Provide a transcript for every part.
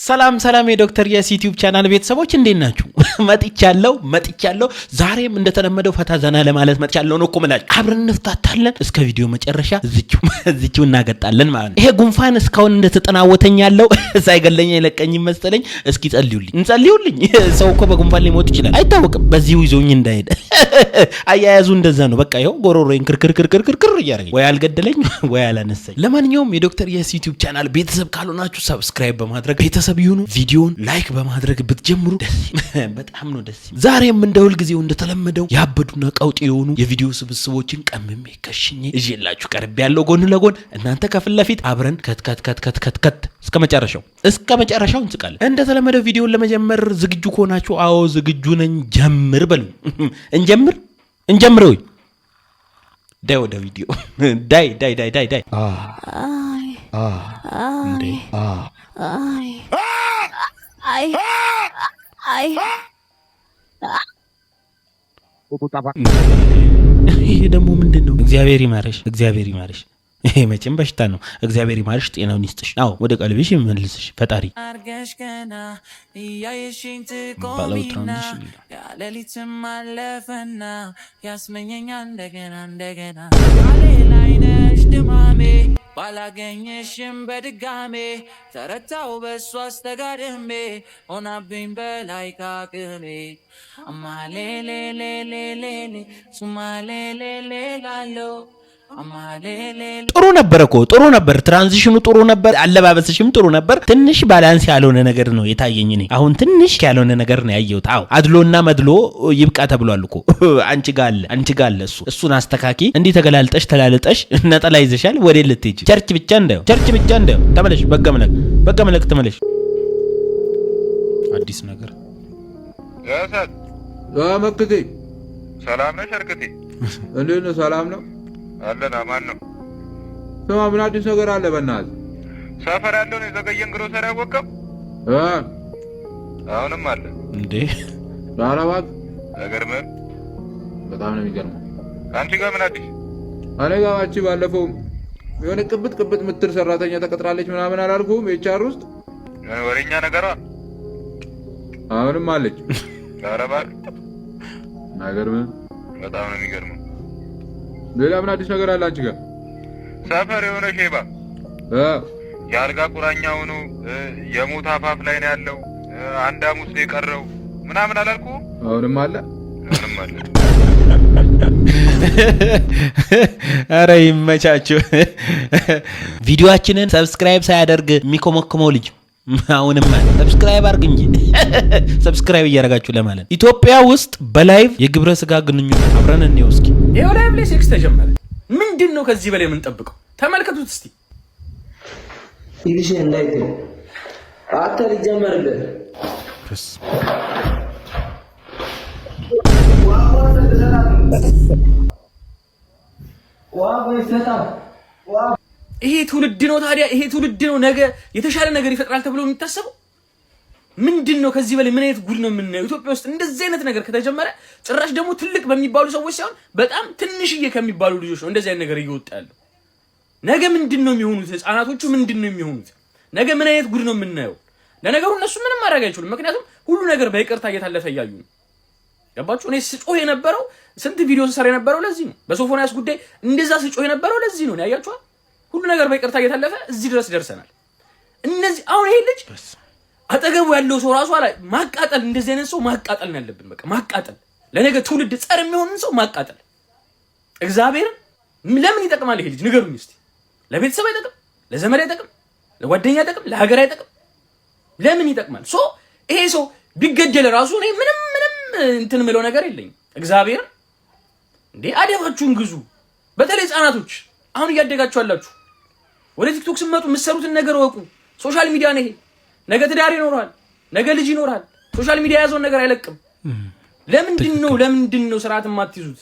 ሰላም ሰላም የዶክተር የስ ዩቲዩብ ቻናል ቤተሰቦች፣ እንዴት ናችሁ? መጥቻለሁ መጥቻለሁ። ዛሬም እንደተለመደው ፈታ ዘና ለማለት መጥቻለሁ ነው እኮ የምላችሁ። አብረን እንፍታታለን፣ እስከ ቪዲዮ መጨረሻ እዚችው እዚችው እናገጣለን ማለት ነው። ይሄ ጉንፋን እስካሁን እንደተጠናወተኝ ያለው ሳይገለኝ አይለቀኝም መሰለኝ። እስኪ ጸልዩልኝ፣ እንጸልዩልኝ። ሰው እኮ በጉንፋን ሊሞት ይችላል፣ አይታወቅም። በዚሁ ይዞኝ እንዳይሄድ አያያዙ እንደዛ ነው። በቃ ይኸው ጎሮሮዬን ክርክርክርክርክር እያደረገኝ ወይ አልገደለኝ ወይ አላነሳኝ። ለማንኛውም የዶክተር የስ ዩቲዩብ ቻናል ቤተሰብ ካልሆናችሁ subscribe በማድረግ ቤተሰብ ይሁኑ። ቪዲዮን like በማድረግ ብትጀምሩ ደስ በጣም ነው ደስ። ዛሬም እንደ ሁልጊዜው እንደተለመደው ያበዱና ቀውጢ የሆኑ የቪዲዮ ስብስቦችን ቀምሜ ከሽኜ ይዤላችሁ ቀርብ ያለው ጎን ለጎን እናንተ ከፊት ለፊት አብረን ከት ከት ከት ከት ከት ከት እስከ መጨረሻው እንስቃለን። እንደተለመደው ቪዲዮን ለመጀመር ዝግጁ ከሆናችሁ አዎ ዝግጁ ነኝ ጀምር በሉ። እንጀምር እንጀምር ወይ ዳይ ወደ ቪዲዮ ዳይ ዳይ ዳይ ዳይ ዳይ። እንዴ! አይ አይ አይ። ይሄ ደግሞ ምንድን ነው? እግዚአብሔር ይማረሽ፣ እግዚአብሔር ይማረሽ። ይሄ መቼም በሽታ ነው። እግዚአብሔር ይማርሽ፣ ጤናውን ይስጥሽ። አዎ፣ ወደ ቀልብሽ ይመልስሽ ፈጣሪ። አርገሽ ገና እያየሽኝ ባለው ትቆሚና transition ይላል። ያሌሊትም አለፈና ያስመኘኛል እንደገና እንደገና ቃሌ ላይ ነሽ ድማሜ ባላገኘሽም በድጋሜ ተረታው በሷ አስተጋድሜ ሆናብኝ በላይ ካቅሜ አማሌሌሌሌሌ ሱማሌሌሌ ላለው አማሌሌ። ጥሩ ነበር እኮ፣ ጥሩ ነበር። Transition ኑ ጥሩ ነበር። አለባበስሽም ጥሩ ነበር። ትንሽ balance ያልሆነ ነገር ነው የታየኝ እኔ። አሁን ትንሽ ያልሆነ ነገር ነው ያየሁት። አዎ፣ አድሎና መድሎ ይብቃ ተብሏል እኮ። አንቺ ጋ አለ፣ አንቺ ጋ አለ። እሱን አስተካኪ። እንዲህ ተገላልጠሽ ተላልጠሽ ነጠላ ይዘሻል። ወዴት ልትሄጂ? Church ብቻ እንዳየው፣ church ብቻ እንዳየው። ተመለሽ። በገመለክ በገመለክ ተመለሽ። አዲስ ነገር። ያሳት መክቴ። ሰላም ነሽ እርግቴ? እንዴት ነው? ሰላም ነው? አለን፣ አማን ነው። ስማ፣ ምን አዲስ ነገር አለ? በእናትህ። ሰፈር ያለውን የዘገየን ግሮሰሪ ያወቀው? እ? አሁንም አለ። እንዴ! ኧረ እባክህ። አይገርምህም? በጣም ነው የሚገርመው። አንቺ ጋር ምን አዲስ? እኔ ጋር አንቺ ባለፈው የሆነ ቅብጥ ቅብጥ ምትል ሰራተኛ ተቀጥራለች ምናምን አላልኩህም? HR ውስጥ። የሆነ ወሬኛ ነገሯ። አሁንም አለች። ኧረ እባክህ። አይገርምህም? በጣም ነው የሚገርመው። ሌላ ምን አዲስ ነገር አለ አንቺ ጋር? ሰፈር የሆነ ሼባ እ? የአልጋ ቁራኛ ሆኖ የሞት አፋፍ ላይ ነው ያለው። አንድ ሐሙስ ነው የቀረው ምናምን አላልኩህም? አሁንም አለ። አሁንም አለ። ኧረ ይመቻችሁ። ቪዲዮአችንን subscribe ሳያደርግ የሚኮመክመው ልጅ አሁንም subscribe አድርግ እንጂ፣ subscribe እያደረጋችሁ ለማለት። ኢትዮጵያ ውስጥ በ live የግብረ ስጋ ግንኙነት አብረን እንየው እስኪ። ይኸው live ላይ sex ተጀመረ። ምንድን ነው ከዚህ በላይ የምንጠብቀው? ተመልከቱት እስቲ። ይልሽ እንዳይት አንተ ሊጀመርልህ። በስመ ይሄ ትውልድ ነው ታዲያ፣ ይሄ ትውልድ ነው ነገ የተሻለ ነገር ይፈጥራል ተብሎ የሚታሰበው? ምንድን ነው ከዚህ በላይ ምን አይነት ጉድ ነው የምናየው? ኢትዮጵያ ውስጥ እንደዚህ አይነት ነገር ከተጀመረ፣ ጭራሽ ደግሞ ትልቅ በሚባሉ ሰዎች ሳይሆን በጣም ትንሽዬ ከሚባሉ ልጆች ነው እንደዚህ አይነት ነገር እየወጣ ያለው። ነገ ምንድን ነው የሚሆኑት? ህፃናቶቹ ምንድን ነው የሚሆኑት? ነገ ምን አይነት ጉድ ነው የምናየው? ለነገሩ እነሱ ምንም ማድረግ አይችሉም። ምክንያቱም ሁሉ ነገር በይቅርታ እየታለፈ እያዩ ነው። ገባችሁ? እኔ ስጮህ የነበረው፣ ስንት ቪዲዮ ስሰራ የነበረው ለዚህ ነው። በሶፎንያስ ጉዳይ እንደዛ ስጮህ የነበረው ለዚህ ነው። ያያችኋል። ሁሉ ነገር በይቅርታ እየታለፈ እዚህ ድረስ ደርሰናል። እነዚህ አሁን ይሄ ልጅ አጠገቡ ያለው ሰው ራሱ አላ ማቃጠል፣ እንደዚህ አይነት ሰው ማቃጠል ነው ያለብን። በቃ ማቃጠል፣ ለነገ ትውልድ ጸር የሚሆንን ሰው ማቃጠል። እግዚአብሔርን ለምን ይጠቅማል ይሄ ልጅ፣ ንገሩኝ እስቲ። ለቤተሰብ አይጠቅም፣ ለዘመድ አይጠቅም፣ ለጓደኛ አይጠቅም፣ ለሀገር አይጠቅም። ለምን ይጠቅማል? So ይሄ ሰው ቢገደል ራሱ እኔ ምንም ምንም እንትን ምለው ነገር የለኝም። እግዚአብሔርን እንዴ፣ አደባችሁን ግዙ። በተለይ ህጻናቶች አሁን እያደጋችሁ አላችሁ። ወደ ቲክቶክ ስትመጡ የምትሰሩትን ነገር እወቁ። Social media ነው ይሄ። ነገ ትዳር ይኖራል፣ ነገ ልጅ ይኖራል። Social media የያዘውን ነገር አይለቅም። ለምንድን ነው ስርዓት የማትይዙት?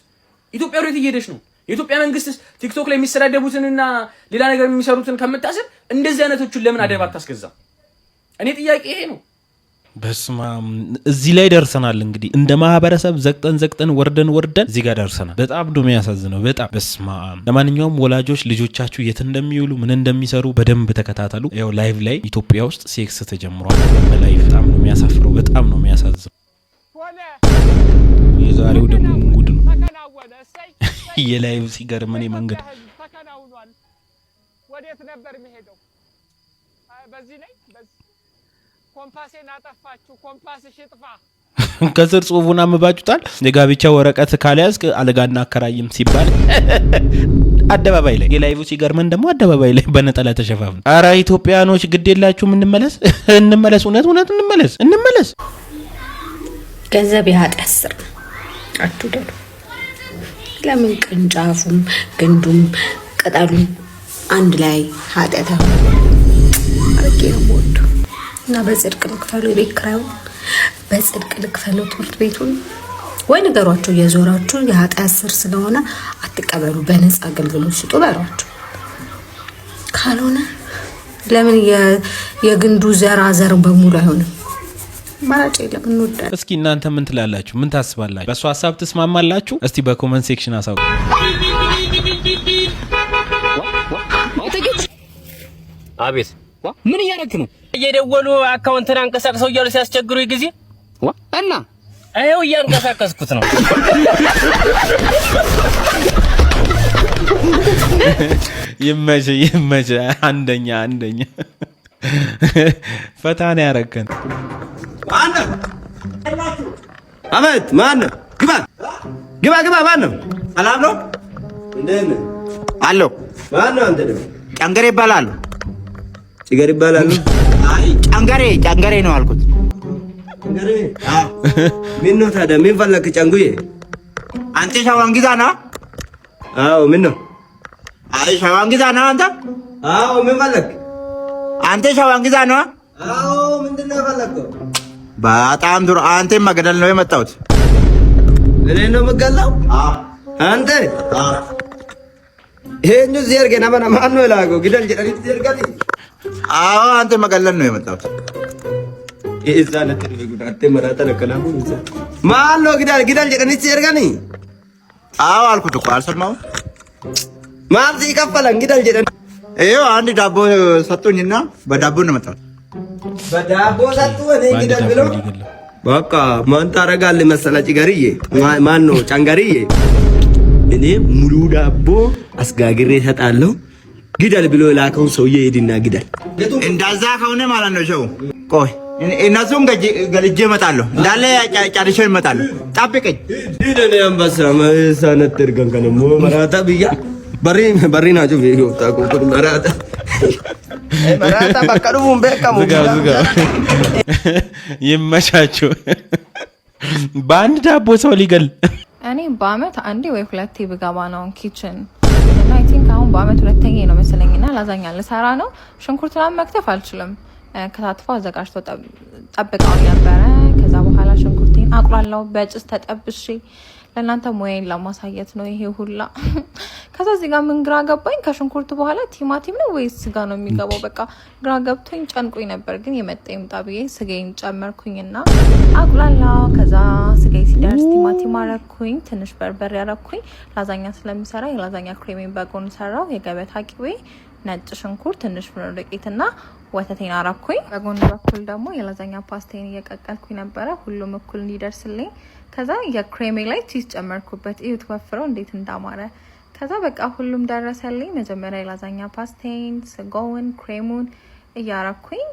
ኢትዮጵያ ወዴት እየሄደች ነው? የኢትዮጵያ መንግስትስ ቲክቶክ ላይ የሚሰዳደቡትንና ሌላ ነገር የሚሰሩትን ከምታስር እንደዚህ አይነቶቹን ለምን አደብ አታስገዛም? እኔ ጥያቄ ይሄ ነው። በስማም፣ እዚህ ላይ ደርሰናል። እንግዲህ እንደ ማህበረሰብ ዘቅጠን ዘቅጠን፣ ወርደን ወርደን እዚህ ጋር ደርሰናል። በጣም ነው የሚያሳዝነው። በጣም፣ በስማም። ለማንኛውም ወላጆች ልጆቻችሁ የት እንደሚውሉ፣ ምን እንደሚሰሩ በደንብ ተከታተሉ። ያው live ላይ ኢትዮጵያ ውስጥ sex ተጀምሯል በ live። በጣም ነው የሚያሳፍረው። በጣም ነው የሚያሳዝነው። የዛሬው ደግሞ ጉድ ነው። የ live ሲገርመን መንገድ ተከናውኗል። ወዴት ነበር የሚሄደው? በዚህ ላይ ኮምፓሴን አጠፋችሁ። ኮምፓስሽ ይጥፋ። ከስር ጽሁፉን አንብባችሁታል። የጋብቻ ወረቀት ካልያዝክ አልጋ እናከራይም ሲባል አደባባይ ላይ፣ የ live ሲገርመን ደግሞ አደባባይ ላይ በነጠላ ተሸፋፍን። አረ ኢትዮጵያኖች ግድ የላችሁም፣ እንመለስ፣ እንመለስ፣ እውነት እውነት እንመለስ፣ እንመለስ። ገንዘብ የኃጢአት ስር ነው። አትውደዱ። ለምን ቅርንጫፉም ግንዱም ቅጠሉም አንድ ላይ ኃጢአት አይሆንም? አርጌ ነው የምወደው እና በጽድቅ ልክፈለው የቤት ኪራዩን፣ በጽድቅ ልክፈለው ትምህርት ቤቱን። ወይ ንገሯቸው እየዞራችሁ፣ የኃጢአት ስር ስለሆነ አትቀበሉ፣ በነፃ አገልግሎት ስጡ በሏቸው። ካልሆነ ለምን የግንዱ ዘራ ዘር በሙሉ አይሆንም? አማራጭ የለም። እንወዳለን። እስኪ እናንተ ምን ትላላችሁ? ምን ታስባላችሁ? በእሱ ሀሳብ ትስማማላችሁ? እስቲ በ comment section አሳውቁ። አቤት፣ ምን እያደረግህ ነው? እየደወሉ አካውንትን አንቀሳቅሰው እያሉ ሲያስቸግሩኝ ጊዜ እና ይኸው እያንቀሳቀስኩት ነው። ይመች ይመች። አንደኛ አንደኛ፣ ፈታ ነው ያረከን። አቤት፣ ማን ነው? ግባ ግባ ግባ። ማን ነው? ሰላም ነው? እንዴት ነህ? አለሁ። ማን ነው አንተ ደግሞ? ጨንገሬ ይባላሉ። ጭገር ይባላሉ። አይ፣ ጨንገሬ ጨንገሬ ነው አልኩት። ጨንገሬ? አዎ። ምን ነው ታዲያ? ምን ፈለክ ጨንጉዬ? አንተ ሸዋንግዛ ነህ? አዎ። ምን ነው? አይ፣ ሸዋንግዛ ነህ አንተ? አዎ። ምን ፈለክ? አንተ ሸዋንግዛ ነህ? አዎ። ምንድን ነው የፈለከው? በጣም ጥሩ። አንተን መግደል ነው የመጣሁት። እኔ ነው የምገላው? አንተ ይሄን እዚህ አድርገህ ነመና ማን ነው የላከው? ግደል jedhanii እዚህ አድርገህ። አዎ፣ አንተ መገለል ነው የመጣሁት። እዛ ለጥፍ ጉዳቴ መራታ ለከላሙ እዛ ማን ነው ግደል ግደል jedhanii እዚህ አድርገህ? አዎ አልኩት እኮ፣ አልሰማሁም። ማን ሲከፈለን ግደል jedhanii? ይኸው አንድ ዳቦ ሰጡኝና በዳቦ ነው የመጣሁት። በዳቦ ሰጡ እኔ ግደል ብለው። በቃ ማን ታደርጋለህ መሰለህ ጭገርዬ፣ ማን ነው ጨንገርዬ፣ እኔ ሙሉ ዳቦ አስጋግሬ እሰጣለሁ። ግደል ብሎ የላከውን ሰውዬ ሂድና ግደል። እንደዛ ከሆነ ማለት ነው ሰው፣ ቆይ እነሱን ገልጄ እመጣለሁ። እንዳለ ጨርሼ እመጣለሁ። ጠብቀኝ። ሂድ። እኔ አንበሳ መሳነት እርገን ከነሞ መራታ ብያ በሪ በሪ ናቸው መራታ መራታ በቃ ዱቡን በቃሙ። ዝጋው ዝጋው። ይመቻችሁ። በአንድ ዳቦ ሰው ሊገል። እኔ በአመት አንዴ ወይ ሁለቴ ብገባ ነው kitchen እና I think አሁን በአመት ሁለተኛ ነው መሰለኝ። እና ላዛኛ ልሰራ ነው። ሽንኩርት ምናምን መክተፍ አልችልም። ከታትፎ አዘጋጅቶ ጠብቀው ነበረ። ከዛ በኋላ ሽንኩርቴን አቁላላው በጭስ ተጠብሼ፣ ለእናንተ ሙያዬን ለማሳየት ነው ይሄ ሁላ። ከዛ እዚህ ጋር ምን ግራ ገባኝ። ከሽንኩርቱ በኋላ ቲማቲም ነው ወይስ ስጋ ነው የሚገባው? በቃ ግራ ገብቶኝ ጨንቆኝ ነበር። ግን የመጣ ይምጣ ብዬ ስጋዬን ጨመርኩኝና አቁላላው። ከዛ ስጋዬ ሲደርስ ቲማቲም አረኩኝ፣ ትንሽ በርበሬ አረኩኝ። ላዛኛ ስለሚሰራ የላዛኛ ክሬሜን በጎን ሰራው። የገበታ ቅቤ፣ ነጭ ሽንኩርት፣ ትንሽ ፍርኖ ዱቄትና ወተቴን አረኩኝ። በጎን በኩል ደግሞ የላዛኛ ፓስታዬን እየቀቀልኩኝ ነበረ፣ ሁሉም እኩል እንዲደርስልኝ። ከዛ የክሬሜ ላይ cheese ጨመርኩበት። እዩት ወፍረው እንዴት እንዳማረ። ከዛ በቃ ሁሉም ደረሰልኝ። መጀመሪያ የላዛኛ ፓስቴን፣ ስጋውን፣ ክሬሙን እያረኩኝ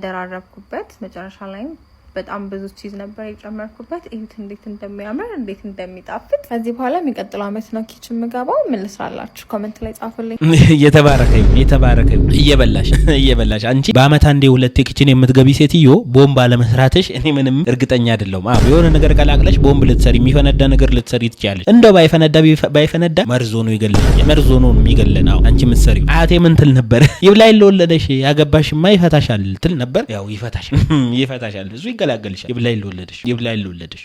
ደራረብኩበት። መጨረሻ ላይም በጣም ብዙ cheese ነበር የጨመርኩበት። እዩት እንዴት እንደሚያምር፣ እንዴት እንደሚጣፍጥ። ከዚህ በኋላ የሚቀጥለው አመት ነው kitchen የምገባው። ምን ልስራላችሁ? Comment ላይ ጻፉልኝ። የተባረከ ይሁን፣ የተባረከ ይሁን። እየበላሽ እየበላሽ፣ አንቺ በአመት አንዴ ሁለቴ kitchen የምትገቢ ሴትዮ ቦምብ አለመስራትሽ እኔ ምንም እርግጠኛ አይደለሁም። አዎ፣ የሆነ ነገር ቀላቅለሽ ቦምብ ልትሰሪ፣ የሚፈነዳ ነገር ልትሰሪ ትችያለሽ። እንደው ባይፈነዳ ባይፈነዳ መርዞ ነው ይገለኛል። መርዞ ነው የሚገለን። አዎ፣ አንቺ የምትሰሪው። አያቴ ምን ትል ነበር? ይብላኝ ለወለደሽ፣ ያገባሽማ ይፈታሻል ትል ነበር። ያው ይፈታሻል፣ ይፈታሻል፣ እሱ ይገላገልሻል። ይብላኝ ለወለደሽ፣ ይብላኝ ለወለደሽ።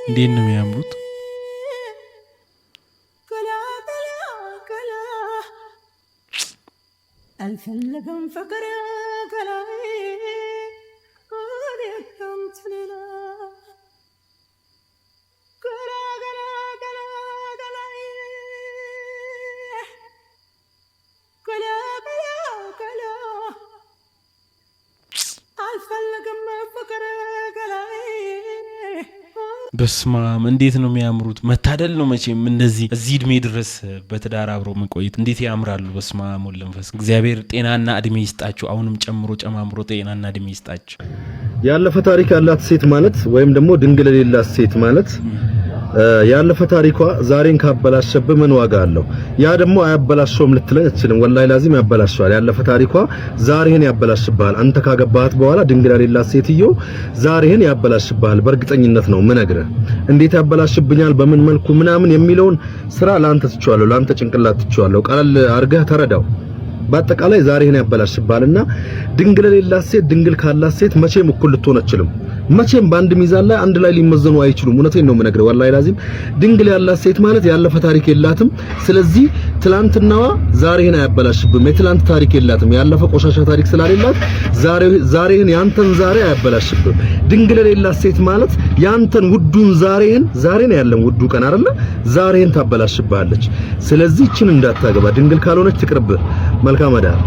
እንዴት ነው የሚያምሩት! አልፈለገም ፍቅር። ገላይ እኔ ካንተ ሌላ ገላ ገላ ገላ ገላይ ገላ ገላ ገላ አልፈልግም ፍቅር ገላይ። በስማም፣ እንዴት ነው የሚያምሩት! መታደል ነው መቼም እንደዚህ እዚህ እድሜ ድረስ በትዳር አብሮ መቆየት። እንዴት ያምራሉ! በስማም ወወልድ ወመንፈስ፣ እግዚአብሔር ጤናና እድሜ ይስጣችሁ። አሁንም ጨምሮ ጨማምሮ ጤናና እድሜ ይስጣችሁ። ያለፈ ታሪክ ያላት ሴት ማለት ወይም ደግሞ ድንግል የሌላት ሴት ማለት ያለፈ ታሪኳ ዛሬን ካበላሸብህ ምን ዋጋ አለው? ያ ደግሞ አያበላሸውም ልትለኝ አትችልም። ወላሂ ላዚም ያበላሸዋል። ያለፈ ታሪኳ ዛሬህን ያበላሽብሃል። አንተ ካገባሃት በኋላ ድንግል የሌላት ሴትዮ ዛሬህን ያበላሽብሃል። በእርግጠኝነት ነው ምነግርህ። እንዴት ያበላሽብኛል፣ በምን መልኩ ምናምን የሚለውን ስራ ላንተ ትቼዋለሁ፣ ላንተ ጭንቅላት ትቼዋለሁ። ቀለል አድርገህ ተረዳው። በአጠቃላይ ዛሬህን ያበላሽብሃልና ድንግል የሌላት ሴት ድንግል ካላት ሴት መቼም እኩል ልትሆን አትችልም። መቼም በአንድ ሚዛን ላይ አንድ ላይ ሊመዘኑ አይችሉም። እውነቴን ነው የምነግርህ። ወላሂ ላዚም ድንግል ያላት ሴት ማለት ያለፈ ታሪክ የላትም። ስለዚህ ትላንትናዋ ዛሬህን አያበላሽብም። የትላንት ታሪክ የላትም። ያለፈ ቆሻሻ ታሪክ ስላሌላት ዛሬህን ያንተን ዛሬ አያበላሽብም። ድንግል የሌላት ሴት ማለት ያንተን ውዱን ዛሬህን፣ ዛሬ ነው ያለን ውዱ ቀን አይደለ? ዛሬህን ታበላሽብሃለች። ስለዚህ ይችን እንዳታገባ፣ ድንግል ካልሆነች ትቅርብህ። መልካም አዳር።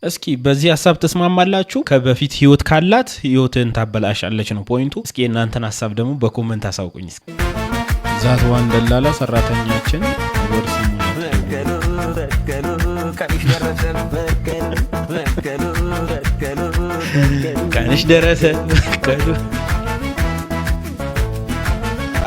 እስኪ በዚህ ሀሳብ ተስማማላችሁ? ከበፊት ህይወት ካላት ህይወትን ታበላሻለች ነው point ኡ። እስኪ የእናንተን ሀሳብ ደግሞ በ comment አሳውቁኝ። እስኪ That one ደላላ ሰራተኛችን ወር ሲሞላት በቀሉ በቀሉ ቀንሽ ደረሰ፣ በቀሉ በቀሉ በቀሉ። ቀንሽ ደረሰ በቀሉ።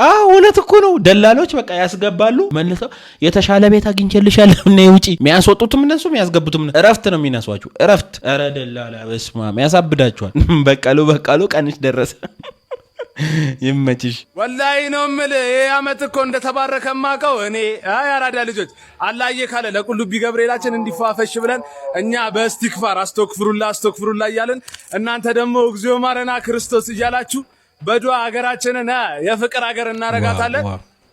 አዎ፣ እውነት እኮ ነው። ደላሎች በቃ ያስገባሉ፣ መልሰው የተሻለ ቤት አግኝቼልሻለሁ ነይ ውጪ። የሚያስወጡትም እነሱ፣ የሚያስገቡትም እነሱ። እረፍት ነው የሚነሷችሁ፣ እረፍት። ኧረ ደላላ በስመ አብ ያሳብዳችኋል። በቀሉ በቀሉ ቀንሽ ደረሰ። ይመችሽ። ወላሂ ነው የምልህ፣ ይሄ አመት እኮ እንደተባረከ ማቀው እኔ። አይ አራዳ ልጆች፣ አላዬ ካለ ለቁልቢ ገብርኤላችን እንዲፏፈሽ ብለን እኛ በእስቲክፋር አስቶክፍሩላ አስቶክፍሩላ እያልን፣ እናንተ ደግሞ እግዚኦ ማረና ክርስቶስ እያላችሁ በዱዓ ሀገራችንን የፍቅር ሀገር እናረጋታለን።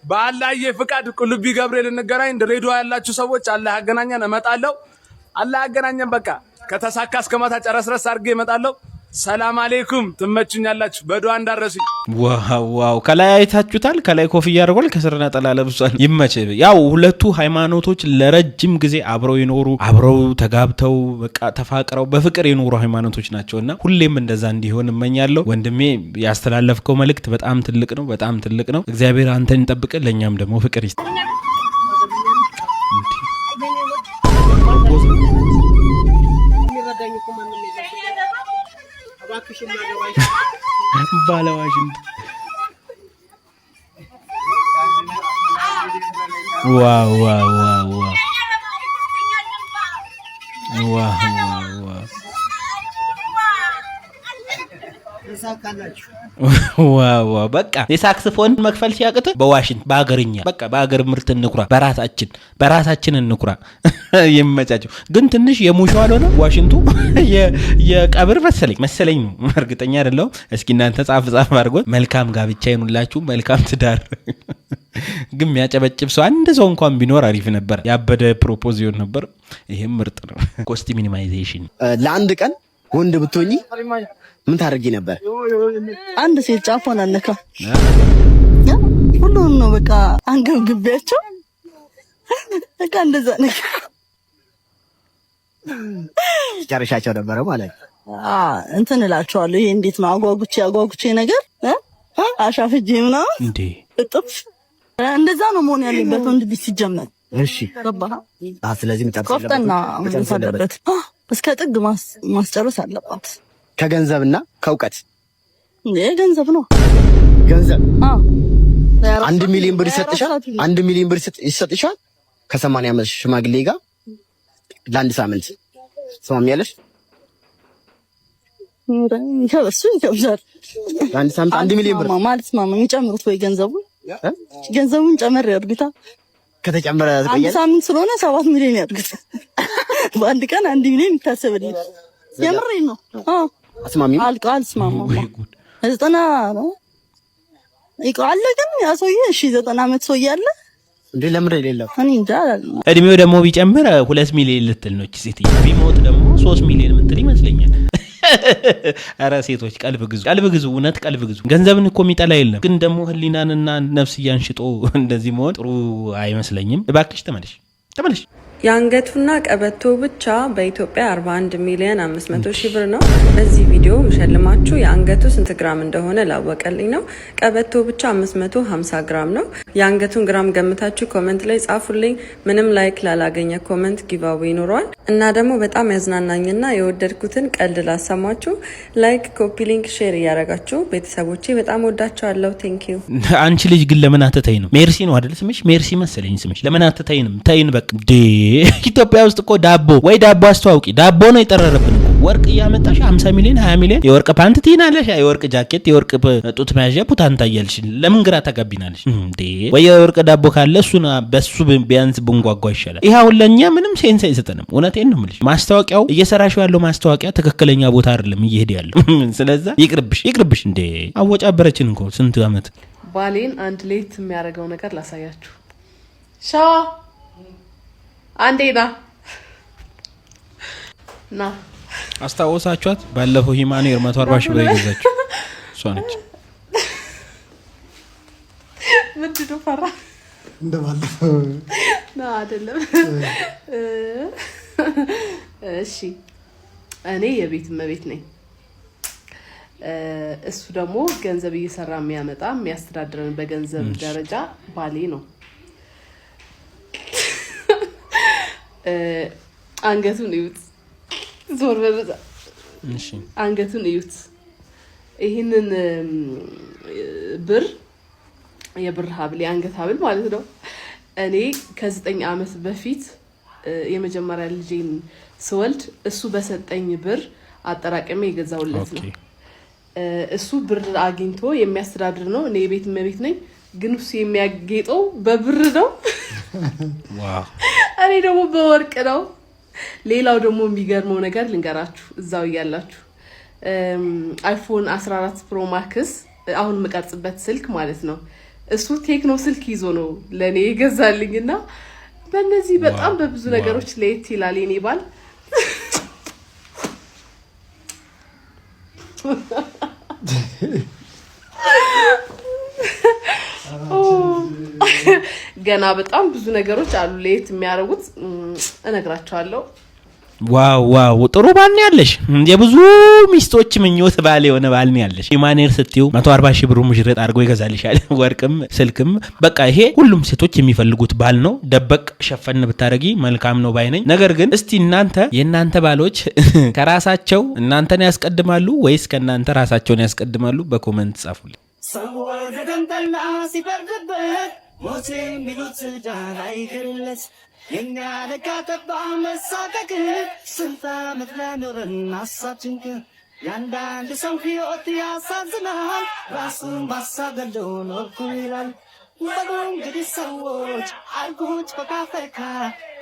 በአላዬ ፍቃድ ቁልቢ ገብርኤል እንገናኝ። ድሬዳዋ ያላችሁ ሰዎች አላህ ያገናኘን፣ እመጣለሁ። አላህ ያገናኘን። በቃ ከተሳካ እስከ ማታ ጨረስረስ አድርጌ እመጣለሁ። ሰላም አሌይኩም። ትመቹኛላችሁ። በዱዓ እንዳረሱኝ። Wow! ከላይ አይታችሁታል። ከላይ ኮፍያ አድርጓል፣ ከስር ነጠላ ለብሷል። ይመች። ያው ሁለቱ ሃይማኖቶች ለረጅም ጊዜ አብረው የኖሩ፣ አብረው ተጋብተው በቃ ተፋቅረው በፍቅር የኖሩ ሃይማኖቶች ናቸው እና ሁሌም እንደዛ እንዲሆን እመኛለሁ። ወንድሜ፣ ያስተላለፍከው መልእክት በጣም ትልቅ ነው፣ በጣም ትልቅ ነው። እግዚአብሔር አንተን ይጠብቅ፣ ለእኛም ደግሞ ፍቅር ይስጥ። Propose ነው። የሚረዳኝ እኮ ማንም የለም። እባክሽ ማገባሽ። ባለዋሽንት። Wow! ይሳካላችሁ። Wow! በቃ የሳክስፎን መክፈል ሲያቅት በዋሽንት፣ በሀገርኛ፣ በቃ በሀገር ምርት እንኩራ፣ በራሳችን በራሳችን እንኩራ። ይመቻቸው። ግን ትንሽ የሙሾ አልሆነ ዋሽንቱ? የቀብር መሰለኝ መሰለኝ ነው፣ እርግጠኛ አይደለሁም። እስኪ እናንተ ጻፍ ጻፍ አድርጎት። መልካም ጋብቻ ይኑላችሁ፣ መልካም ትዳር። ግን የሚያጨበጭብ ሰው አንድ ሰው እንኳን ቢኖር አሪፍ ነበር። ያበደ propose ይሆን ነበር። ይሄም ምርጥ ነው። Cost minimization። ለአንድ ቀን ወንድ ብትሆኚ ምን ታደርጊ ነበር? አንድ ሴት ጫፏን አልነካ፣ ሁሉንም ነው በቃ አንገብግቤያቸው፣ በቃ እንደዛ ነገር። ጨርሻቸው ነበረ ማለት ነው። እንትን እላቸዋለሁ። ይሄ እንዴት ነው፣ አጓጉቼ አጓጉቼ ነገር አሻፍጄ ምናምን እንዴ እጥፍ፣ እንደዛ ነው መሆን ያለበት ወንድ ልጅ ሲጀመር። እሺ ገባህ? ስለዚህ መጨረስ ቆፍጠና ያለበት መጨረስ አለበት። እስከ ጥግ ማስጨረስ አለባት። ከገንዘብና ከእውቀት? ገንዘብ ነው። ገንዘብ። 1 ሚሊዮን ብር ይሰጥሻል። 1 ሚሊዮን ብር ይሰጥሻል። ከ80 ዓመት ሽማግሌ ጋር ለአንድ ሳምንት ትስማሚያለሽ? እሱ ይከብዳል። ለአንድ ሳምንት 1 ሚሊዮን ብር። አልስማማም። ይጨምሩት ወይ ገንዘቡን፣ ገንዘቡን ጨመር ያድርጉታ። ከተጨመረ አንድ ትቆያለሽ? ሳምንት ስለሆነ 7 ሚሊዮን ያድርጉት። በአንድ ቀን 1 ሚሊዮን ይታሰብልኝ። የምሬን ነው። አዎ። አስማሚም አልስማማም። 90 ነው አለ ግን ያ ሰውዬ፣ እሺ 90 ዓመት ሰውዬ አለ። እንዴ፣ ለምን የሌለው? እኔ እንጃ። እድሜው ደግሞ ቢጨምር 2 ሚሊዮን ልትል ነው እቺ ሴትዮ። ቢሞት ደግሞ 3 ሚሊዮን ምትል ይመስለኛል። ኧረ ሴቶች ቀልብ ግዙ፣ ቀልብ ግዙ፣ እውነት ቀልብ ግዙ። ገንዘብን እኮ የሚጠላ የለም፣ ግን ደግሞ ህሊናንና ነፍስያን ሽጦ እንደዚህ መሆን ጥሩ አይመስለኝም። እባክሽ ተመለሽ፣ ተመለሽ። የአንገቱና ቀበቶ ብቻ በኢትዮጵያ 41 ሚሊዮን 500 ሺህ ብር ነው። በዚህ ቪዲዮ ምሸልማችሁ የአንገቱ ስንት ግራም እንደሆነ ላወቀልኝ ነው። ቀበቶ ብቻ 550 ግራም ነው። የአንገቱን ግራም ገምታችሁ comment ላይ ጻፉልኝ። ምንም like ላላገኘ comment giveaway ይኖረዋል። እና ደግሞ በጣም ያዝናናኝና የወደድኩትን ቀልድ ላሰማችሁ። Like፣ copy link፣ share እያደረጋችሁ ቤተሰቦቼ በጣም ወዳቸዋለሁ። Thank you። አንቺ ልጅ ግን ለምን አትተይንም? ሜርሲ ነው አይደል ስምሽ? ሜርሲ መሰለኝ ስምሽ። ለምን አትተይንም? ተይን በቃ። ዴ ኢትዮጵያ ውስጥ እኮ ዳቦ ወይ ዳቦ አስተዋውቂ። ዳቦ ነው የጠረረብን እኮ። ወርቅ እያመጣሽ 50 ሚሊዮን፣ 20 ሚሊዮን የወርቅ ፓንት ትይናለሽ፣ የወርቅ ጃኬት፣ የወርቅ ጡት መያዣ ፑታንታ እያልሽ ለምን ግራ ታጋቢናለሽ እንዴ? ወይ የወርቅ ዳቦ ካለ እሱን በሱ ቢያንስ ብንጓጓ ይሻላል። ይህ አሁን ለእኛ ምንም sense አይሰጠንም። እውነቴን ነው የምልሽ። ማስታወቂያው እየሰራሽው ያለው ማስታወቂያ ትክክለኛ ቦታ አይደለም እየሄደ ያለው። ስለዛ ይቅርብሽ፣ ይቅርብሽ። እንዴ አወጫበረችን እኮ ስንት ዓመት። ባሌን አንድ ለየት የሚያደርገው ነገር ላሳያችሁ። ሻዋ አንዴ ና ና። አስታወሳችኋት? ባለፈው human hair 140 ሺህ ብር የገዛችው እሷ ነች። ምንድን ነው ፈራ? እንደባለፈው ና አይደለም። እሺ እኔ የቤት እመቤት ነኝ። እሱ ደግሞ ገንዘብ እየሰራ የሚያመጣ የሚያስተዳድረን በገንዘብ ደረጃ ባሌ ነው። አንገቱን እዩት፣ ዞር በል። አንገቱን እዩት። ይህንን ብር የብር ሀብል የአንገት ሀብል ማለት ነው። እኔ ከ9 ዓመት በፊት የመጀመሪያ ልጄን ስወልድ እሱ በሰጠኝ ብር አጠራቅሜ የገዛሁለት ነው። እሱ ብር አግኝቶ የሚያስተዳድር ነው። እኔ የቤት እመቤት ነኝ፣ ግን እሱ የሚያጌጠው በብር ነው። እኔ ደግሞ በወርቅ ነው። ሌላው ደግሞ የሚገርመው ነገር ልንገራችሁ እዛው እያላችሁ iPhone 14 Pro Max አሁን የምቀርጽበት ስልክ ማለት ነው። እሱ Tecno ስልክ ይዞ ነው ለእኔ የገዛልኝ እና በእነዚህ በጣም በብዙ ነገሮች ለየት ይላል የኔ ባል። ገና በጣም ብዙ ነገሮች አሉ ለየት የሚያደርጉት፣ እነግራቸዋለሁ። Wow፣ ጥሩ ባል ነው ያለሽ። የብዙ ሚስቶች ምኞት ባል የሆነ ባል ነው ያለሽ። Human hair ስትይው 140 ሺህ ብሩ ሙሽርጥ አድርጎ ይገዛልሻል። ወርቅም ስልክም፣ በቃ ይሄ ሁሉም ሴቶች የሚፈልጉት ባል ነው። ደበቅ ሸፈን ብታደርጊ መልካም ነው ባይ ነኝ። ነገር ግን እስቲ እናንተ የእናንተ ባሎች ከራሳቸው እናንተን ያስቀድማሉ ወይስ ከእናንተ ራሳቸውን ያስቀድማሉ? በ comment ጻፉልኝ። ሰው ወደደም ጠላ ሲፈርድበት ሞት የሚሉት ዳር አይቅርለት የኛ ለካ ጠባ መሳቀቅ ስንት ዓመት ለኖርን ሀሳብ ጭንቅ የአንዳንድ ሰው ሕይወት ያሳዝናል ራሱን ባሳገሎ ኖርኩ ይላል። በሉ እንግዲህ ሰዎች አርጉት ፈካ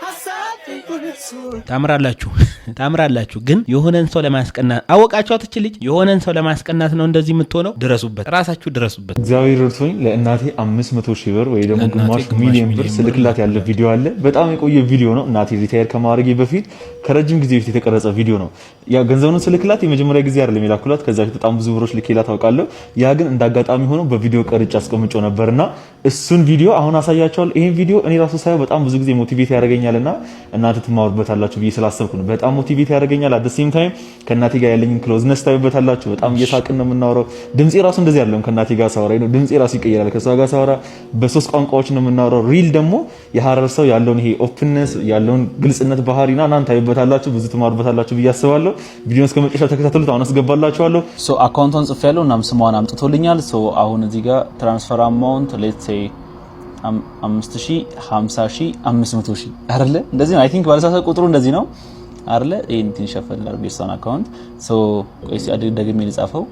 ሀሳብ ጭንቁን እርሱ። ታምራላችሁ፣ ታምራላችሁ። ግን የሆነን ሰው ለማስቀናት አወቃችኋት። እች ልጅ የሆነን ሰው ለማስቀናት ነው እንደዚህ የምትሆነው። ድረሱበት፣ ራሳችሁ ድረሱበት። እግዚአብሔር ረድቶኝ ለእናቴ 500 ሺህ ብር ወይ ደግሞ ለእናቴ ግማሽ ግማሽ ሚሊዮን ብር ሚሊዮን ብር ስልክላት ያለ ቪዲዮ አለ። በጣም የቆየ ቪዲዮ ነው። እናቴ retire ከማድረጌ በፊት ከረጅም ጊዜ በፊት የተቀረጸ ቪዲዮ ነው። ያ ገንዘቡን ስልክላት የመጀመሪያ ጊዜ አይደለም የላኩላት። ከዛ በፊት በጣም ብዙ ብሮች ልኬላት አውቃለሁ። ያ ግን እንዳጋጣሚ ሆኖ በቪዲዮ ቀርጬ አስቀምጬው ነበርና እሱን ቪዲዮ አሁን አሳያቸዋለሁ። ይሄን ቪዲዮ እኔ ራሱ ሳየው በጣም ብዙ ጊዜ motivate ያደርገኛልና እናንተ ትማሩበታላችሁ ብዬ ስላሰብኩ ነው። በጣም motivate ያደርገኛል። At same time ከእናቴ ጋር ያለኝን closeness ታዩበታላችሁ። በጣም እየሳቅን ነው የምናወራው። ድምፄ ራሱ እንደዚህ አይደለም ከእናቴ ጋር ሳወራ ነው ድምፄ ራሱ ይቀየራል። ከእሷ ጋር ሳወራ በሶስት ቋንቋዎች ነው የምናወራው። Real ደግሞ የሀረር ሰው ያለውን ይሄ openness ያለውን ግልጽነት ባህሪና እናንተ ታዩበታላችሁ፣ ብዙ ትማሩበታላችሁ ብዬ አስባለሁ። ቪዲዮን እስከ መጨረሻው ተከታተሉት። አሁን አስገባላችኋለሁ። So account ቷን ጽፌያለሁ፣ እናም ስሟን አምጥቶልኛል። So አሁን እዚህ ጋር transfer amount let's say 5000፣ 50,000፣ 500,000 አይደለ? እንደዚህ ነው። I think ባለሳሳ ቁጥሩ እንደዚህ ነው አይደለ? ይሄን ትንሽ ሸፈን ላድርግ የሷን account። So ቆይ እስኪ ደግሜ ልጻፈው።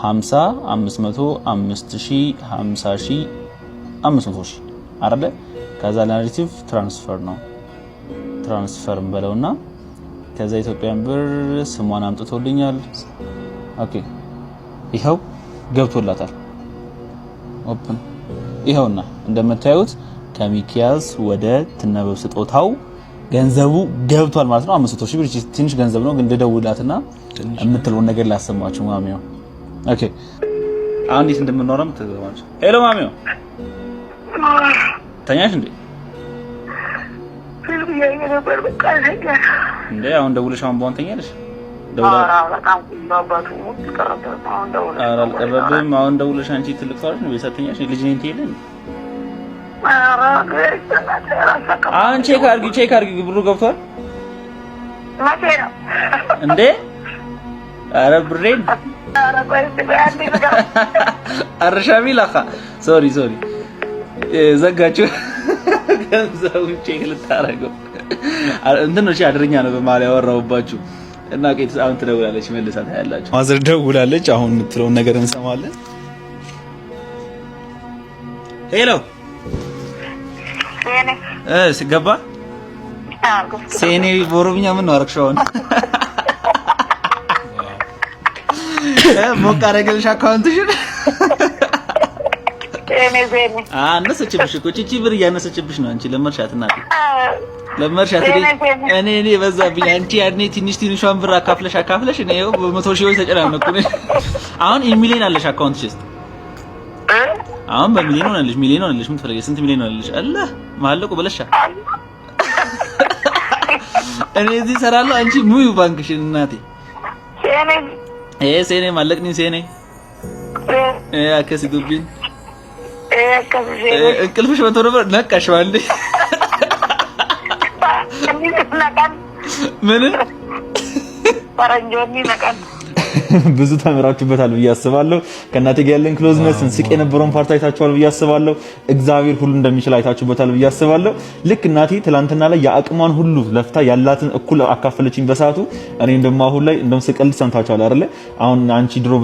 50፣ 500፣ 5000፣ 50,000፣ 500,000 አይደለ? ከዛ narrative transfer ነው transfer እንበለውና ከዛ ኢትዮጵያን ብር ስሟን አምጥቶልኛል። Okay ይኸው ገብቶላታል። Open ይኸውና እንደምታዩት ከሚኪያስ ወደ ትነበብ ስጦታው ገንዘቡ ገብቷል ማለት ነው። 500,000 ብር ትንሽ ገንዘብ ነው፣ ግን ልደውላትና የምትለውን ነገር ላሰማችሁ። ማሚው okay፣ አሁን እንዴት እንደምናወራም ትገባለች። Hello ማሚው፣ ተኛሽ እንዴ? ፊልም እያየሁ ነበር። በቃ እንዴ አሁን ደውለሽ አሁን በሆን ተኛለሽ? አልቀረብህም። አሁን ደውለሽ አንቺ ትልቅ ሰው አይደል? ቤት ተኛሽ? ልጅ ነኝ ትሄለን። አሁን check አድርጊ፣ check አድርጊ። ብሩ ገብቷል እንዴ? ኧረ ብሬን አርሻሚ ላካ። Sorry sorry፣ ዘጋችሁ። ገንዘቡን check ልታረገው እንትን ነው። አድርኛ ነው በመሀል ያወራሁባችሁ እና ቄስ አሁን ትደውላለች፣ መልሳ ታያላችሁ። Mother ደውላለች። አሁን የምትለውን ነገር እንሰማለን። Hello ገባ ሴኔ በኦሮምኛ ምን ነው አደረግሽው? አሁን ሞቅ አደረገልሽ account ሽን። አነሰችብሽ እኮ ቺቺ ብር እያነሰችብሽ ነው። አንቺ ለመርሻት እናቴ ለመርሻት። እኔ በዛብኝ። አንቺ ያኔ ትንሽ ትንሿን ብር አካፍለሽ አካፍለሽ እኔ ይኸው በመቶ ሺዎች ተጨናነኩ። አሁን ሚሊዮን አለሽ account ሽ ውስጥ። አሁን በሚሊዮን ሆነልሽ፣ ሚሊዮን ሆነልሽ። ምን ትፈልጊያለሽ? ስንት ሚሊዮን ሆነልሽ? አላህ ማለቁ በለሻ። እኔ እዚህ እሰራለሁ፣ አንቺ ሙዩ ባንክሽን እናቴ። ሴኔ ማለቅኒ ሴኔ አከሲ ዱቢን እንቅልፍሽ መቶ ነበር። ነቃሽ ባንዴ። ምን ብዙ ተምራችሁበታል ብዬ አስባለሁ። ከእናቴ ጋር ያለን closeness ስንስቅ የነበረውን part አይታችኋል ብዬ አስባለሁ። እግዚአብሔር ሁሉ እንደሚችል አይታችሁበታል ብዬ አስባለሁ። ልክ እናቴ ትላንትና ላይ የአቅሟን ሁሉ ለፍታ ያላትን እኩል አካፈለችኝ በሰዓቱ። እኔም ደግሞ አሁን ላይ እንደውም ስቀልድ ሰምታችኋል አይደለ? አሁን አንቺ ድሮ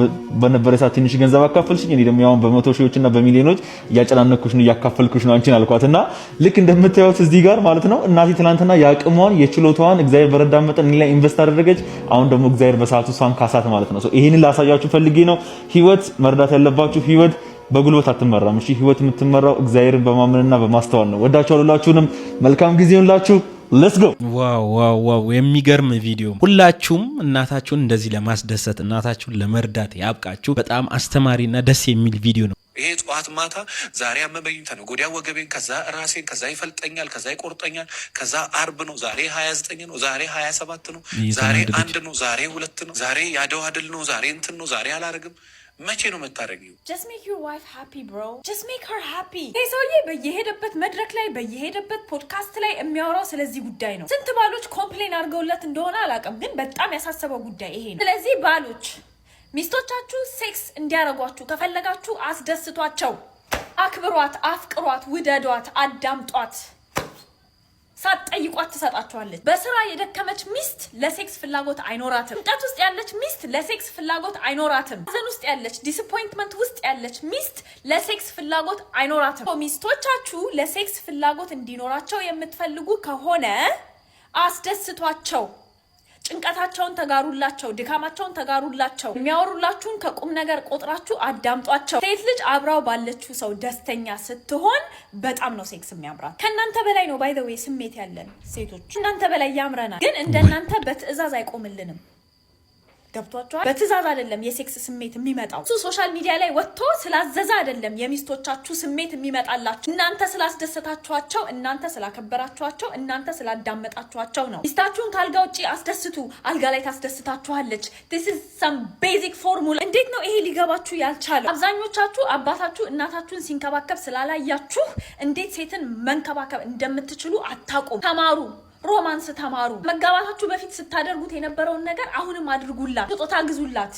በነበረ ሰዓት ትንሽ ገንዘብ አካፈልሽኝ፣ እኔ ደግሞ ያሁን በመቶ ሺዎች እና በሚሊዮኖች እያጨናነኩሽ ነው፣ እያካፈልኩሽ ነው አንቺን አልኳት። እና ልክ እንደምታዩት እዚህ ጋር ማለት ነው እናቴ ትላንትና የአቅሟን የችሎታዋን እግዚአብሔር በረዳ መጠን እኔ ላይ invest አደረገች። አሁን ደግሞ እግዚአብሔር በሰዓቱ እሷን ካሳት ማለት ነው። ይሄንን ላሳያችሁ ፈልጌ ነው። ህይወት መርዳት ያለባችሁ ህይወት በጉልበት አትመራም። እሺ ህይወት የምትመራው እግዚአብሔርን በማመንና በማስተዋል ነው። ወዳችኋለሁ። ሁላችሁንም መልካም ጊዜ ይሁንላችሁ። Let's go። Wow wow wow! የሚገርም ቪዲዮ። ሁላችሁም እናታችሁን እንደዚህ ለማስደሰት እናታችሁን ለመርዳት ያብቃችሁ። በጣም አስተማሪና ደስ የሚል ቪዲዮ ነው። ይሄ ጠዋት ማታ ዛሬ አመመኝ፣ ተነገ ወዲያ ወገቤን፣ ከዛ ራሴን፣ ከዛ ይፈልጠኛል፣ ከዛ ይቆርጠኛል፣ ከዛ አርብ ነው፣ ዛሬ 29 ነው፣ ዛሬ 27 ነው፣ ዛሬ 1 ነው፣ ዛሬ 2 ነው፣ ዛሬ የአድዋ ድል ነው፣ ዛሬ እንትን ነው፣ ዛሬ አላረግም። መቼ ነው የምታደርጊው? Just make your wife happy, bro. Just make her happy. ይህ ሰውዬ በየሄደበት መድረክ ላይ በየሄደበት ፖድካስት ላይ የሚያወራው ስለዚህ ጉዳይ ነው። ስንት ባሎች complain አድርገውለት እንደሆነ አላውቅም፣ ግን በጣም ያሳሰበው ጉዳይ ይሄ ነው። ስለዚህ ባሎች ሚስቶቻችሁ sex እንዲያደርጓችሁ ከፈለጋችሁ አስደስቷቸው፣ አክብሯት፣ አፍቅሯት፣ ውደዷት፣ አዳምጧት። ሳትጠይቋት ትሰጣችኋለች። በስራ የደከመች ሚስት ለ sex ፍላጎት አይኖራትም። ጭንቀት ውስጥ ያለች ሚስት ለ sex ፍላጎት አይኖራትም። ሐዘን ውስጥ ያለች፣ disappointment ውስጥ ያለች ሚስት ለ sex ፍላጎት አይኖራትም። ሚስቶቻችሁ ለ sex ፍላጎት እንዲኖራቸው የምትፈልጉ ከሆነ አስደስቷቸው። ጭንቀታቸውን ተጋሩላቸው፣ ድካማቸውን ተጋሩላቸው። የሚያወሩላችሁን ከቁም ነገር ቆጥራችሁ አዳምጧቸው። ሴት ልጅ አብራው ባለችው ሰው ደስተኛ ስትሆን በጣም ነው sex የሚያምራት። ከእናንተ በላይ ነው by the way ስሜት ያለን ሴቶች፣ እናንተ በላይ ያምረናል። ግን እንደናንተ በትዕዛዝ አይቆምልንም። ገብቷችኋል? በትዕዛዝ አይደለም የ sex ስሜት የሚመጣው። እሱ social media ላይ ወጥቶ ስላዘዘ አይደለም የሚስቶቻችሁ ስሜት የሚመጣላችሁ። እናንተ ስላስደሰታችኋቸው፣ እናንተ ስላከበራችኋቸው፣ እናንተ ስላዳመጣችኋቸው ነው። ሚስታችሁን ከአልጋ ውጭ አስደስቱ፣ አልጋ ላይ ታስደስታችኋለች። This is some basic formula። እንዴት ነው ይሄ ሊገባችሁ ያልቻለው? አብዛኞቻችሁ አባታችሁ እናታችሁን ሲንከባከብ ስላላያችሁ እንዴት ሴትን መንከባከብ እንደምትችሉ አታውቁም። ተማሩ። Romance ተማሩ። መጋባታችሁ በፊት ስታደርጉት የነበረውን ነገር አሁንም አድርጉላት። ስጦታ ግዙላት።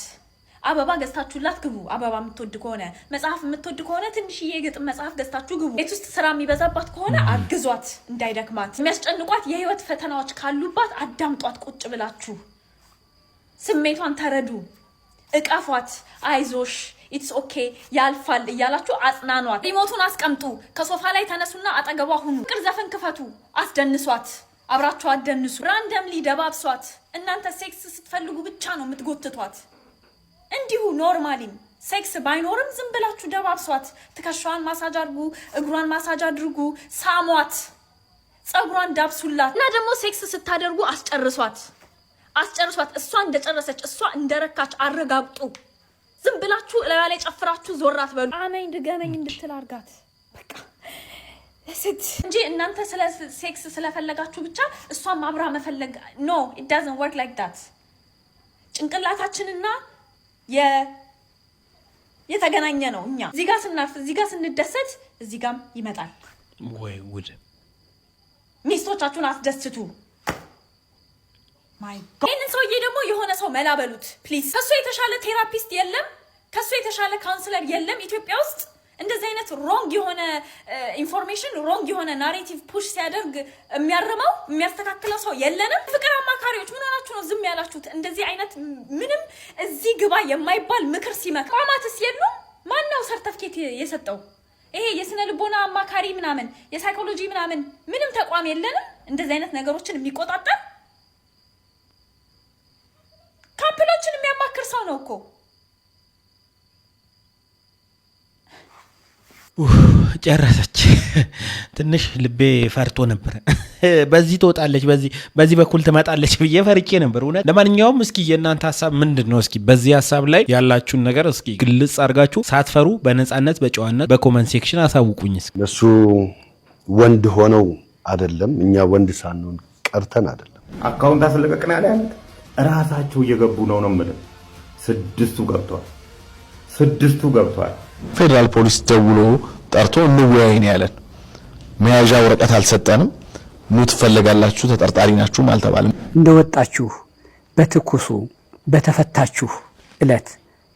አበባ ገዝታችሁላት ግቡ። አበባ የምትወድ ከሆነ፣ መጽሐፍ የምትወድ ከሆነ ትንሽዬ የግጥም መጽሐፍ ገዝታችሁ ግቡ። ቤት ውስጥ ስራ የሚበዛባት ከሆነ አግዟት እንዳይደክማት። የሚያስጨንቋት የህይወት ፈተናዎች ካሉባት አዳምጧት። ቁጭ ብላችሁ ስሜቷን ተረዱ። እቀፏት። አይዞሽ፣ it's okay፣ ያልፋል እያላችሁ አጽናኗት። Remote ኡን አስቀምጡ። ከሶፋ ላይ ተነሱና አጠገቧ ሁኑ። ፍቅር ዘፈን ክፈቱ። አስደንሷት። አብራችሁ አደንሱ። Randomly ደባብሷት። እናንተ sex ስትፈልጉ ብቻ ነው የምትጎትቷት። እንዲሁ normally ም sex ባይኖርም ዝም ብላችሁ ደባብሷት። ትከሻዋን ማሳጅ አድርጉ፣ እግሯን ማሳጅ አድርጉ፣ ሳሟት። ጸጉሯን ዳብሱላት እና ደግሞ sex ስታደርጉ አስጨርሷት፣ አስጨርሷት። እሷ እንደጨረሰች፣ እሷ እንደረካች አረጋግጡ። ዝም ብላችሁ እላዩ ላይ ጨፍራችሁ ዞር አትበሉ። አመኝ ድገመኝ እንድትል አርጋት በቃ ስት እንጂ እናንተ ስለ sex ስለፈለጋችሁ ብቻ እሷም አብራ መፈለግ፣ no, it doesn't work like that። ጭንቅላታችንና የተገናኘ ነው። እኛ እዚህ ጋር ስናርፍ፣ እዚህ ጋር ስንደሰት፣ እዚህ ጋም ይመጣል። ወይ ጉድ! ሚስቶቻችሁን አስደስቱ። ይህንን ሰውዬ ደግሞ የሆነ ሰው መላ በሉት please። ከሱ የተሻለ therapist የለም፣ ከሱ የተሻለ counselor የለም ኢትዮጵያ ውስጥ። እንደዚህ አይነት wrong የሆነ information፣ wrong የሆነ narrative push ሲያደርግ የሚያርመው፣ የሚያስተካክለው ሰው የለንም። ፍቅር አማካሪዎች ምን ሆናችሁ ነው ዝም ያላችሁት? እንደዚህ አይነት ምንም እዚህ ግባ የማይባል ምክር ሲመክር ተቋማትስ የሉም? ማን ነው ሰርተፍኬት የሰጠው? ይሄ የስነ ልቦና አማካሪ ምናምን፣ የ psychology ምናምን ምንም ተቋም የለንም እንደዚህ አይነት ነገሮችን የሚቆጣጠር። Couple ኦችን የሚያማክር ሰው ነው እኮ። ጨረሰች። ትንሽ ልቤ ፈርቶ ነበረ። በዚህ ትወጣለች፣ በዚህ በኩል ትመጣለች ብዬ ፈርቼ ነበር እውነት። ለማንኛውም እስኪ የእናንተ ሀሳብ ምንድን ነው? እስኪ በዚህ ሀሳብ ላይ ያላችሁን ነገር እስኪ ግልጽ አድርጋችሁ ሳትፈሩ በነፃነት፣ በጨዋነት በ comment section አሳውቁኝ። እስኪ እነሱ ወንድ ሆነው አይደለም፣ እኛ ወንድ ሳንሆን ቀርተን አይደለም። Account አስለቀቅን ያለ ያሉት እራሳቸው እየገቡ ነው ነው የምልህ። ስድስቱ ገብቷል፣ ስድስቱ ገብቷል። ፌዴራል ፖሊስ ደውሎ ጠርቶ እንወያይ ነው ያለን። መያዣ ወረቀት አልሰጠንም። ኑ ትፈለጋላችሁ፣ ተጠርጣሪ ናችሁም አልተባለም። እንደወጣችሁ በትኩሱ በተፈታችሁ እለት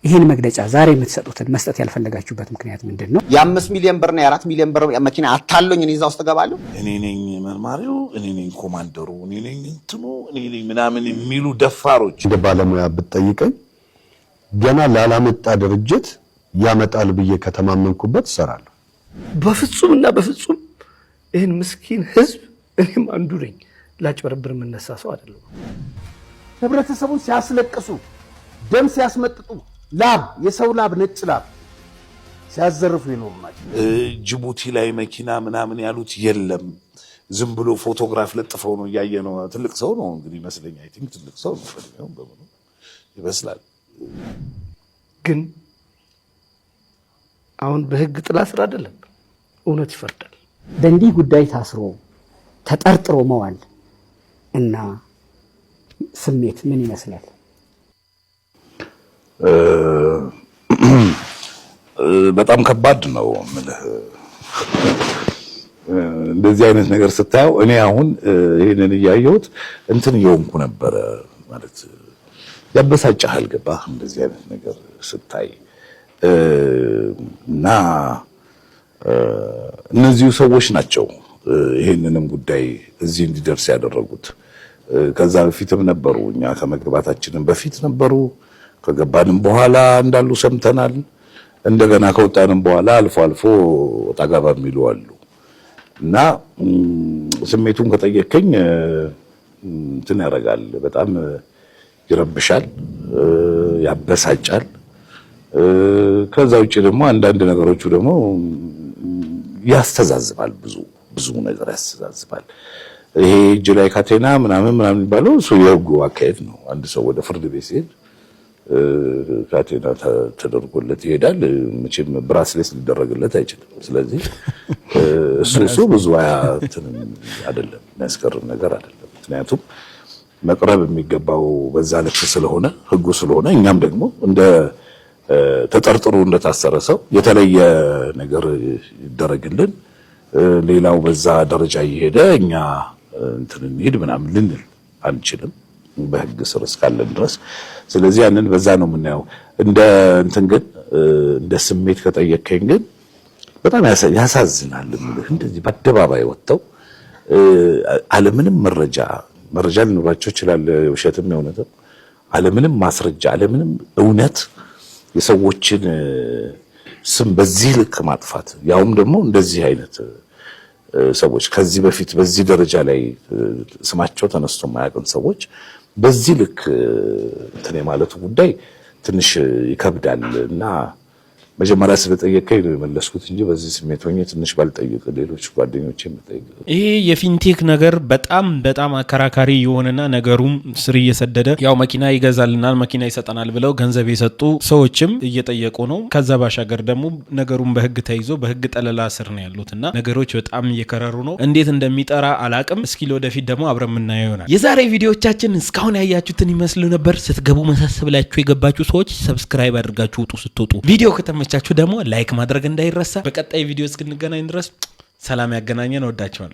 ይህን መግለጫ ዛሬ የምትሰጡትን መስጠት ያልፈለጋችሁበት ምክንያት ምንድን ነው? የ5 ሚሊዮን ብርና የ4 ሚሊዮን ብር መኪና አታሎኝ እኔ እዛ ውስጥ እገባለሁ። እኔ ነኝ መርማሪው፣ እኔ ነኝ ኮማንደሩ፣ እኔ ነኝ እንትኑ፣ እኔ ነኝ ምናምን የሚሉ ደፋሮች። እንደ ባለሙያ ብትጠይቀኝ ገና ላላመጣ ድርጅት ያመጣል ብዬ ከተማመንኩበት እሰራለሁ። በፍጹም እና በፍጹም ይህን ምስኪን ህዝብ፣ እኔም አንዱ ነኝ፣ ላጭበረብር የምነሳ ሰው አይደለም። ህብረተሰቡን ሲያስለቅሱ፣ ደም ሲያስመጥጡ፣ ላብ፣ የሰው ላብ፣ ነጭ ላብ ሲያዘርፉ የኖሩ ናቸው። ጅቡቲ ላይ መኪና ምናምን ያሉት የለም። ዝም ብሎ ፎቶግራፍ ለጥፈው ነው እያየ ነው። ትልቅ ሰው ነው እንግዲህ ይመስለኛል። I think ትልቅ ሰው ነው፣ በእድሜውም በምኑ ይመስላል። ግን አሁን በህግ ጥላ ስር አይደለም፣ እውነት ይፈርዳል። በእንዲህ ጉዳይ ታስሮ ተጠርጥሮ መዋል እና ስሜት ምን ይመስላል? በጣም ከባድ ነው የምልህ። እንደዚህ አይነት ነገር ስታየው እኔ አሁን ይሄንን እያየሁት እንትን እየሆንኩ ነበረ፣ ማለት ያበሳጭሃል። ገባህ? እንደዚህ አይነት ነገር ስታይ እና እነዚሁ ሰዎች ናቸው ይሄንንም ጉዳይ እዚህ እንዲደርስ ያደረጉት። ከዛ በፊትም ነበሩ፣ እኛ ከመግባታችንም በፊት ነበሩ። ከገባንም በኋላ እንዳሉ ሰምተናል። እንደገና ከወጣንም በኋላ አልፎ አልፎ ወጣ ገባ የሚሉ አሉ። እና ስሜቱን ከጠየከኝ እንትን ያደርጋል፣ በጣም ይረብሻል፣ ያበሳጫል። ከዛ ውጭ ደግሞ አንዳንድ ነገሮቹ ደግሞ ያስተዛዝባል፣ ብዙ ብዙ ነገር ያስተዛዝባል። ይሄ እጅ ላይ ካቴና ምናምን ምናምን የሚባለው እሱ የህጉ አካሄድ ነው። አንድ ሰው ወደ ፍርድ ቤት ሲሄድ ካቴና ተደርጎለት ይሄዳል። መቼም bracelet ሊደረግለት አይችልም። ስለዚህ እሱ ብዙ እንትን አይደለም፣ የሚያስገርም ነገር አይደለም። ምክንያቱም መቅረብ የሚገባው በዛ ልክ ስለሆነ፣ ህጉ ስለሆነ፣ እኛም ደግሞ እንደ ተጠርጥሮ እንደታሰረ ሰው የተለየ ነገር ይደረግልን፣ ሌላው በዛ ደረጃ እየሄደ እኛ እንትን እንሂድ ምናምን ልንል አንችልም፣ በህግ ስር እስካለን ድረስ። ስለዚህ ያንን በዛ ነው የምናየው። እንደ እንትን ግን፣ እንደ ስሜት ከጠየከኝ ግን በጣም ያሳዝናል። የምልህ እንደዚህ በአደባባይ ወጥተው አለምንም መረጃ፣ መረጃ ሊኖራቸው ይችላል፣ ውሸትም የእውነትም፣ አለምንም ማስረጃ፣ አለምንም እውነት የሰዎችን ስም በዚህ ልክ ማጥፋት፣ ያውም ደግሞ እንደዚህ አይነት ሰዎች፣ ከዚህ በፊት በዚህ ደረጃ ላይ ስማቸው ተነስቶ የማያውቅን ሰዎች በዚህ ልክ እንትን የማለቱ ጉዳይ ትንሽ ይከብዳል እና መጀመሪያ ስለጠየቀኝ ነው የመለስኩት እንጂ በዚህ ስሜት ሆኜ ትንሽ ባልጠይቅ ሌሎች ጓደኞቼ የምጠይቅ። ይሄ የ fintech ነገር በጣም በጣም አከራካሪ የሆነና ነገሩም ስር እየሰደደ፣ ያው መኪና ይገዛልናል፣ መኪና ይሰጠናል ብለው ገንዘብ የሰጡ ሰዎችም እየጠየቁ ነው። ከዛ ባሻገር ደግሞ ነገሩን በህግ ተይዞ በህግ ጠለላ ስር ነው ያሉት እና ነገሮች በጣም እየከረሩ ነው። እንዴት እንደሚጠራ አላቅም። እስኪ ለወደፊት ደግሞ አብረን የምናየው ይሆናል። የዛሬ ቪዲዮቻችን እስካሁን ያያችሁትን ይመስሉ ነበር። ስትገቡ መሰስ ብላችሁ የገባችሁ ሰዎች subscribe አድርጋችሁ ውጡ። ስትወጡ ቪዲዮ ከተመቻችሁ ደግሞ like ማድረግ እንዳይረሳ። በቀጣይ ቪዲዮ እስክንገናኝ ድረስ ሰላም ያገናኘን። እወዳችኋለሁ።